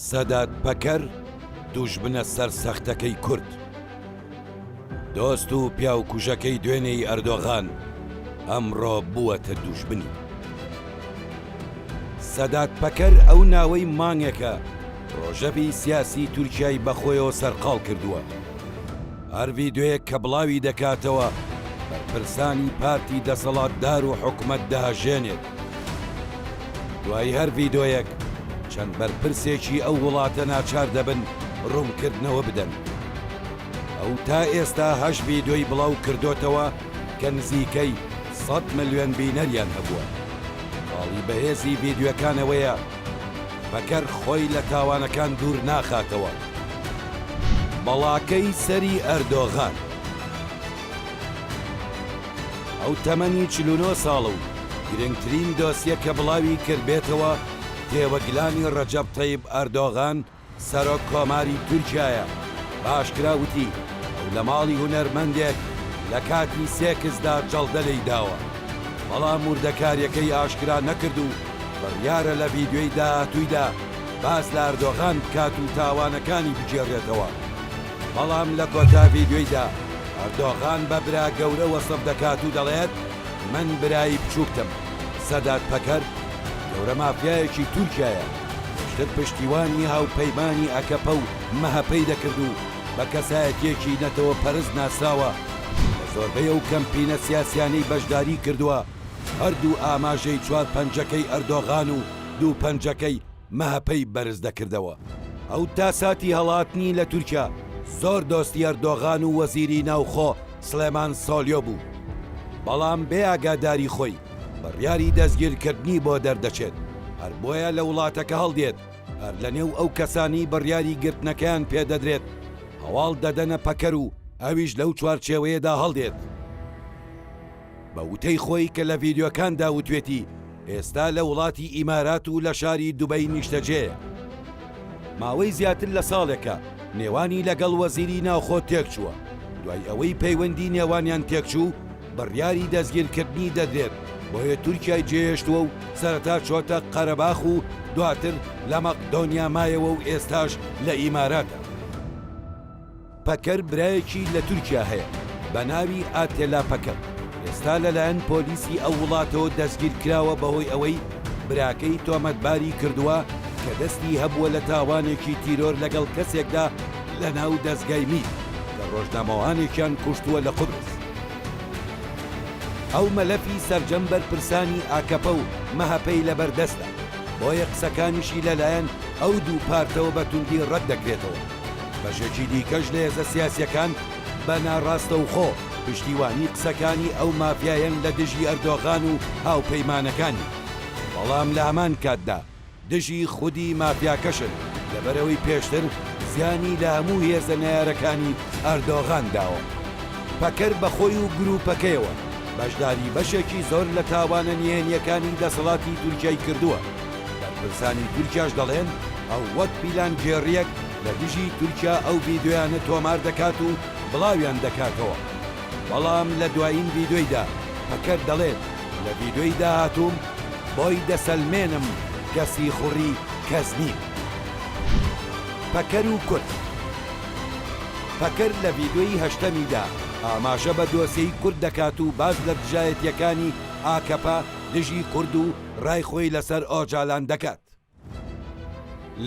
سەدات پەکەر دوژمنە سەرسەختەکەی کورد. دۆست و پیاوکوژەکەی دوێنێی ئەردۆغان ئەمڕۆ بووەتە دوژمنی. سەدات پەکەر ئەو ناوەی مانگێکە ڕۆژەڤی سیاسی تورکیای بەخۆیەوە سەرقاڵ کردووە. هەر ڤیدیۆیەک کە بڵاوی دەکاتەوە بەرپرسانی پارتی دەسەڵاتدار و حکومەت دەهەژێنێت. دوای هەر ڤیدۆیەک چەند بەرپرسێکی ئەو وڵاتە ناچار دەبن ڕوونکردنەوە بدەن. ئەو تا ئێستا هەشت ڤیدۆی بڵاو کردۆتەوە کە نزیکەی سەد ملیۆن بینەریان هەبووە. خاڵی بەهێزی ڤیدیۆکان ئەوەیە پەکەر خۆی لە تاوانەکان دوور ناخاتەوە. بەڵاکەی سەری ئەردۆغان. ئەو تەمەنی 49 ساڵە و گرنگترین دۆسیە کە بڵاوی کردبێتەوە تێوەگلانی ڕەجەب تەیب ئەردۆغان سەرۆک کۆماری تورکیایە، بە ئاشکرا وتی ئەو لە ماڵی هونەرمەندێک لە کاتی سێکسدا جەڵدە لێی داوە، بەڵام وردەکاریەکەی ئاشکرا نەکرد و بڕیارە لە ڤیدیۆی داهاتوویدا باس لە ئەردۆغان بکات و تاوانەکانی بگێڕێتەوە. بەڵام لە کۆتا ڤیدیۆیدا ئەردۆغان بە برا گەورە وەسف دەکات و دەڵێت من برای بچووکتم. سەدات پەکەر گەورە مافیایەکی تورکیایە، پێشتر پشتیوانی هاوپەیمانی ئەکەپە و مەهەپەی دەکرد و بە کەسایەتییەکی نەتەوەپەرست ناسراوە، لە زۆربەی ئەو کەمپینە سیاسیانەی بەشداری کردووە هەردوو ئاماژەی چوار پەنجەکەی ئەردۆغان و دوو پەنجەکەی مەهەپەی بەرز دەکردەوە. ئەو تا ساتی هەڵاتنی لە تورکیا زۆر دۆستی ئەردۆغان و وەزیری ناوخۆ سڵێمان سۆلیۆ بوو، بەڵام بێ ئاگاداری خۆی بڕیاری دەستگیرکردنی بۆ دەردەچێت، هەر بۆیە لە وڵاتەکە هەڵدێت، هەر لەنێو ئەو کەسانەی بڕیاری گرتنەکەیان پێدەدرێت هەواڵ دەدەنە پەکەر و ئەویش لەو چوارچێوەیەدا هەڵدێت. بە وتەی خۆی کە لە ڤیدیۆکاندا وتوێتی ئێستا لە وڵاتی ئیمارات و لە شاری دوبەی نیشتەجێیە. ماوەی زیاتر لە ساڵێکە نێوانی لەگەڵ وەزیری ناوخۆ تێکچووە، دوای ئەوەی پەیوەندی نێوانیان تێکچوو بڕیاری دەستگیرکردنی دەدرێت، بۆیە تورکیای جێهێشتووە و سەرەتا چۆتە قەرەباخ و دواتر لە مەقدۆنیا مایەوە و ئێستاش لە ئیماراتە. پەکەر برایەکی لە تورکیا هەیە بە ناوی ئاتێلا پەکەر، ئێستا لەلایەن پۆلیسی ئەو وڵاتەوە دەستگیرکراوە بەهۆی ئەوەی براکەی تۆمەتباری کردووە کە دەستی هەبووە لە تاوانێکی تیرۆر لەگەڵ کەسێکدا لەناو دەزگای میت کە ڕۆژنامەوانێکیان کوشتووە لە قوبرس. ئەو مەلەفی سەرجەم بەرپرسانی ئاکەپە و مەهەپەی لەبەردەستە، بۆیە قسەکانیشی لەلایەن ئەو دوو پارتەوە بە توندی ڕەتدەکرێتەوە. بەشێکی دیکەش لە هێزە سیاسییەکان بە ناڕاستەوخۆ پشتیوانی قسەکانی ئەو مافیایەن لە دژی ئەردۆغان و هاوپەیمانەکانی، بەڵام لە هەمان کاتدا دژی خودی مافیاکەشن لەبەرئەوەی پێشتر زیانی لە هەموو هێزە نەیارەکانی ئەردۆغان داوە. پەکەر بە خۆی و گرووپەکەیەوە بەشداری بەشێکی زۆر لە تاوانە نهێنییەکانی دەسەڵاتی تورکیای کردووە. بەرپرسانی تورکیاش دەڵێن ئەو وەک پیلانگێڕییەک لە دژی تورکیا ئەو ڤیدیۆیانە تۆمار دەکات و بڵاویان دەکاتەوە. بەڵام لە دوایین ڤیدیۆیدا پەکەر دەڵێت لە ڤیدیۆی داهاتووم بۆی دەسەلمێنم کە سیخوڕی کەس نیم. پەکەر و کورد پەکەر لە ڤیدیۆی هەشتەمیدا ئاماژە بە دۆسێی کورد دەکات و باس لە دژایەتییەکانی ئاکەپە دژی کورد و ڕای خۆی لەسەر ئۆجالان دەکات.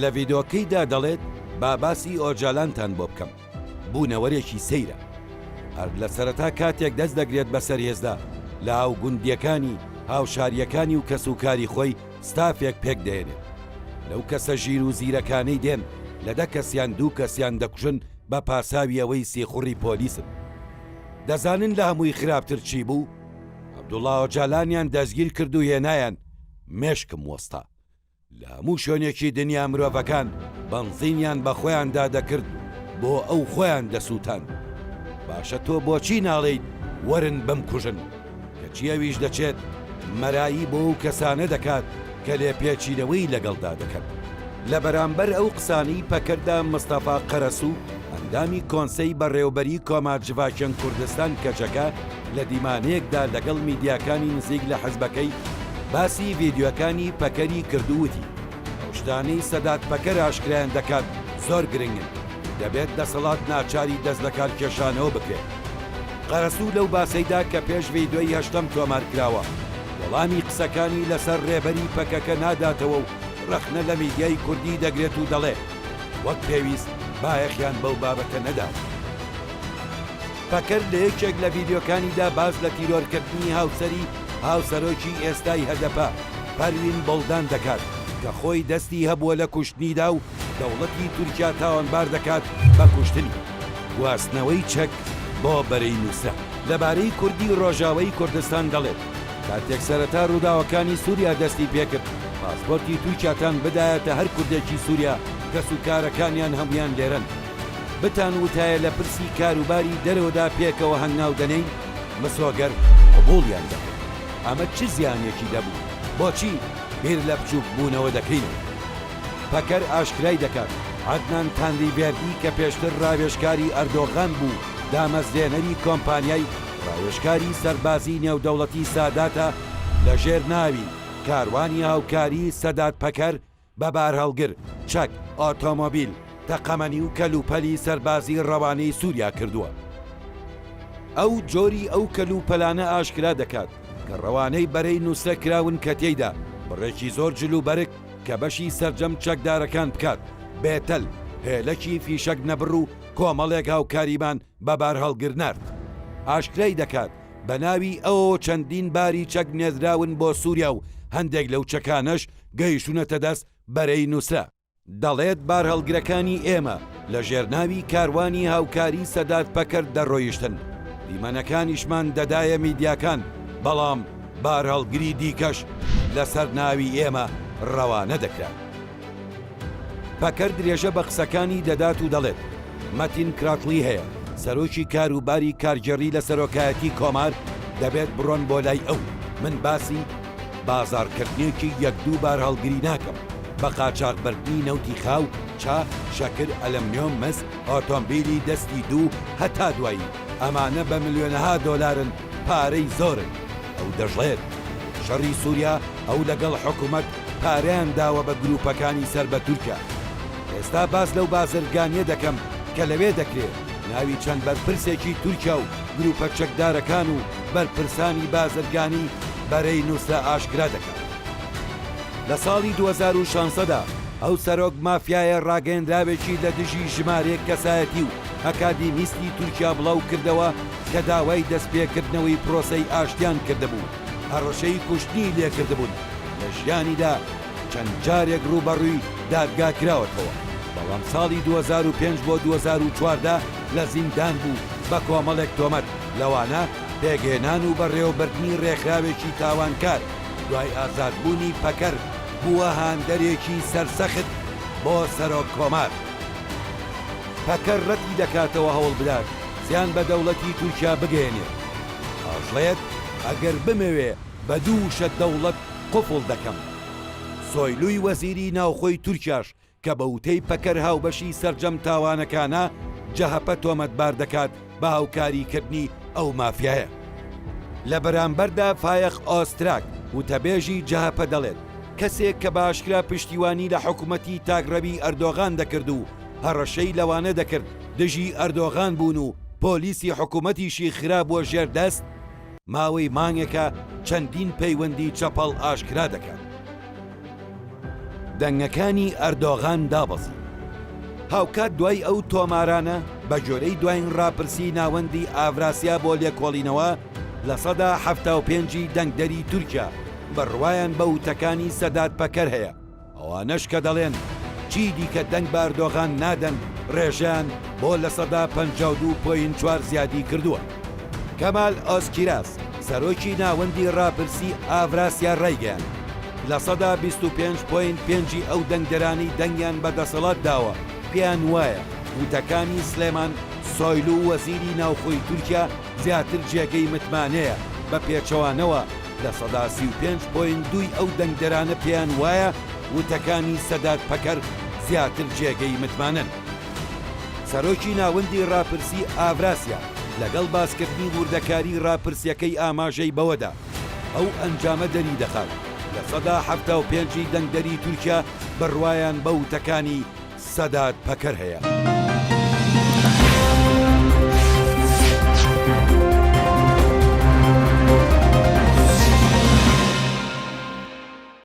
لە ڤیدۆکەیدا دەڵێت با باسی ئۆجالانتان بۆ بکەم، بوونەوەرێکی سەیرە. هەر لە سەرەتا کاتێک دەست دەگرێت بەسەر هێزدا، لە هاوگوندییەکانی، هاوشارییەکانی و کەسوکاری خۆی ستافێک پێکدەهێنێت. لەو کەسە ژیر و زیرەکانەی دێن لە دە کەسیان دوو کەسیان دەکوژن بە پاساوی ئەوەی سیخوڕی پۆلیسن. دەزانن لە هەمووی خراپتر چی بوو؟ عەبدوڵا ئۆجالانیان دەستگیر کرد و هێنایان، مێشکم وەستا. لە هەموو شوێنێکی دنیا مرۆڤەکان بەنزینیان بە خۆیاندا دەکرد بۆ ئەو خۆیان دەسووتاند. باشە تۆ بۆچی ناڵێیت وەرن بمکوژن؟ کەچی ئەویش دەچێت مەرایی بۆ ئەو کەسانە دەکات کە لێپێچینەوەی لەگەڵدا دەکەن. لە بەرامبەر ئەو قسانەی پەکەردا مستەفا قەرەسوو، ئەندامی کۆنسەی بەڕێوەبەریی کۆما جڤاکێن کوردستان کەجەکە لە دیمانەیەکدا لەگەڵ میدیاکانی نزیک لە حزبەکەی باسی ڤیدیۆکانی پەکەری کردو وتی، ئەو. شتانەی سەدات پەکەر ئاشکرایان دەکات زۆر گرنگن، دەبێت دەسەڵات ناچاری دەستلەکارکێشانەوە بکرێت. قەرەسوو لەو باسەیدا کە پێش ڤیدیۆی هەشتەم تۆمارکراوە، وەڵامی قسەکانی لەسەر رێبەری پەکەکە ناداتەوە و رەخنە لە میدیای کوردی دەگرێت و دەڵێ، وەک پێویست بایەخیان بەو بابەتە نەداوە. پەکەر لە یەکێک لە ڤیدیۆکانیدا باس لە تیرۆرکردنی هاوسەری هاوسەرۆکی ئێستای هەدەپە، پەروین بوڵدان دەکات کە خۆی دەستی هەبووە لە کوشتنیدا و دەوڵەتی تورکیا تاوانبار دەکات بە کوشتنی. گواستنەوەی چەک بۆ بەرەی نوسرە. لەبارەی کوردی ڕۆژاوای کوردستان دەڵێت، کاتێک سەرەتا ڕووداوەکانی سوریا دەستی پێکرد، پاسپۆرتی تورکیاتان بدایەتە هەر کوردێکی سوریا، کەسوکارەکانیان هەموویان لێرەن. بتان وتایە لە پرسی کاروباری دەرەوەدا پێکەوە هەنگاو دەنێین، مسۆگەر قبوڵیان دەکرد. ئەمە چ زیانێکی دەبوو؟ بۆچی بیر لە بچووک بوونەوە دەکەینەوە؟ پەکەر ئاشکرای دەکات، عەدنان تانریڤێردی کە پێشتر راوێژکاری ئەردۆغان بوو، دامەزرێنەری کۆمپانیای راوێژکاری سەربازی نێودەوڵەتی ساداتە، لە ژێر ناوی، کاروانی هاوکاری سەدات پەکەر، بە بارهەڵگر، چەک، ئۆتۆمۆبیل، تەقەمەنی و کەلوپەلی سەربازی ڕەوانەی سووریا کردووە. ئەو جۆری ئەو کەلوپەلانە ئاشکرا دەکات کە ڕەوانەی بەرەی نوسرە کراون کە تێیدا بڕێکی زۆر جلوبەرگ کە بەشی سەرجەم چەکدارەکان بکات، بێتەل، هێلەکی فیشەک نەبڕ و کۆمەڵێک هاوکاریمان بە بارهەڵگر نارد. ئاشکرای دەکات، بە ناوی ئەوەوە چەندین باری چەک نێردراون بۆ سووریا و هەندێک لەو چەکانەش گەیشتوونەتە دەست بەرەی نوسرە. دەڵێت بارهەڵگرەکانی ئێمە لە ژێر ناوی کاروانی هاوکاری سەدات پەکەر دەڕۆیشتن، دیمەنەکانیشمان دەدایە میدیاکان، بەڵام بارهەڵگری دیکەش لەسەر ناوی ئێمە رەوانە دەکران. پەکەر درێژە بە قسەکانی دەدات و دەڵێت، مەتین کراتڵی هەیە، سەرۆکی کاروباری کارگێڕی لە سەرۆکایەتی کۆمار، دەبێت بڕۆن بۆ لای ئەو، من باسی بازاڕکردنێکی یەک دوو بارهەڵگری ناکەم، بە قاچاخبردنی نەوتی خاو، چا، شەکر، ئەلەمنیۆم، مس، ئۆتۆمبیلی دەستی دوو، هەتا دوایی، ئەمانە بە ملیۆنەها دۆلارن، پارەی زۆرن. ئەو دەشڵێت، شەڕی سووریا ئەو لەگەڵ حکومەت پارەیان داوە بە گرووپەکانی سەر بە تورکیا. ئێستا باس لەو بازرگانییە دەکەم کە لەوێ دەکرێ، ناوی چەند بەرپرسێکی تورکیا و گرووپە چەکدارەکان و بەرپرسانی بازرگانی بەرەی نوسرە ئاشکرا دەکات. لە ساڵی 2016 دا ئەو سەرۆک مافیایە ڕاگەیەنراوێکی لە دژی ژمارەیەک کەسایەتی و ئەکادیمیستی تورکیا بڵاو کردەوە کە داوای دەستپێکردنەوەی پرۆسەی ئاشتیان کردبوو، هەڕەشەی کوشتنی لێکردبوون، لە ژیانیدا چەند جارێک ڕووبەڕووی دادگا کراوەتەوە، بەڵام ساڵی 2005 بۆ 2014 لە زیندان بوو بە کۆمەڵێک تۆمەت، لەوانە پێکهێنان و بەڕێوەبردنی ڕێکخراوێکی تاوانکار، دوای ئازادبوونی پەکەر بووە هاندەرێکی سەرسەخت بۆ سەرۆک کۆمار. پەکەر ڕەتی دەکاتەوە هەوڵبدات زیان بە دەوڵەتی تورکیا بگەیەنێت. دەشڵێت، ئەگەر بمەوێ بە دوو وشە دەوڵەت قوفڵ دەکەم. سۆیلوی وەزیری ناوخۆی تورکیاش کە بە وتەی پەکەر هاوبەشی سەرجەم تاوانەکانە، جەهەپە تۆمەتبار دەکات بە هاوکاریکردنی ئەو مافیایە. لە بەرامبەردا فایەق ئۆزتراک، وتەبێژی جەهەپە دەڵێت، کەسێک کە بە ئاشکرا پشتیوانی لە حکومەتی تاکڕەوی ئەردۆغان دەکرد و هەڕەشەی لەوانە دەکرد دژی ئەردۆغان بوون و پۆلیسی حکومەتیشی خرابووە ژێر دەست، ماوەی مانگێکە چەندین پەیوەندی چەپەڵ ئاشکرا دەکات. دەنگەکانی ئەردۆغان دابەزی. هاوکات دوای ئەو تۆمارانە، بەگوێرەی دواین راپرسی ناوەندی ئاڤراسیا بۆ لێکۆڵینەوە، 75% ی دەنگدەری تورکیا بڕوایان بە وتەکانی سەدات پەکەر هەیە، ئەوانەش کە دەڵێن چی دیکە دەنگ بە ئەردۆغان نادەن رێژەیان بۆ 52.4% زیادی کردووە. کەمال ئۆزکیراز، سەرۆکی ناوەندی راپرسی ئاڤراسیا رایگەیاند، 25.5% ی ئەو دەنگدەرانەی دەنگیان بە دەسەڵات داوە پێیان وایە وتەکانی سلێمان سۆیلو وەزیری ناوخۆی تورکیا زیاتر جێگەی متمانەیە، بە پێچەوانەوە 35.2% ی ئەو دەنگدەرانە پێیان وایە وتەکانی سەدات پەکەر زیاتر جێگەی متمانەن. سەرۆکی ناوەندی راپرسی ئاڤراسیا لەگەڵ باسکردنی وردەکاری راپرسیەکەی ئاماژەی بەوەدا، ئەو ئەنجامە دەریدەخات. 75% ی دەنگدەری تورکیا بڕوایان بە وتەکانی سەدات پەکەر هەیە.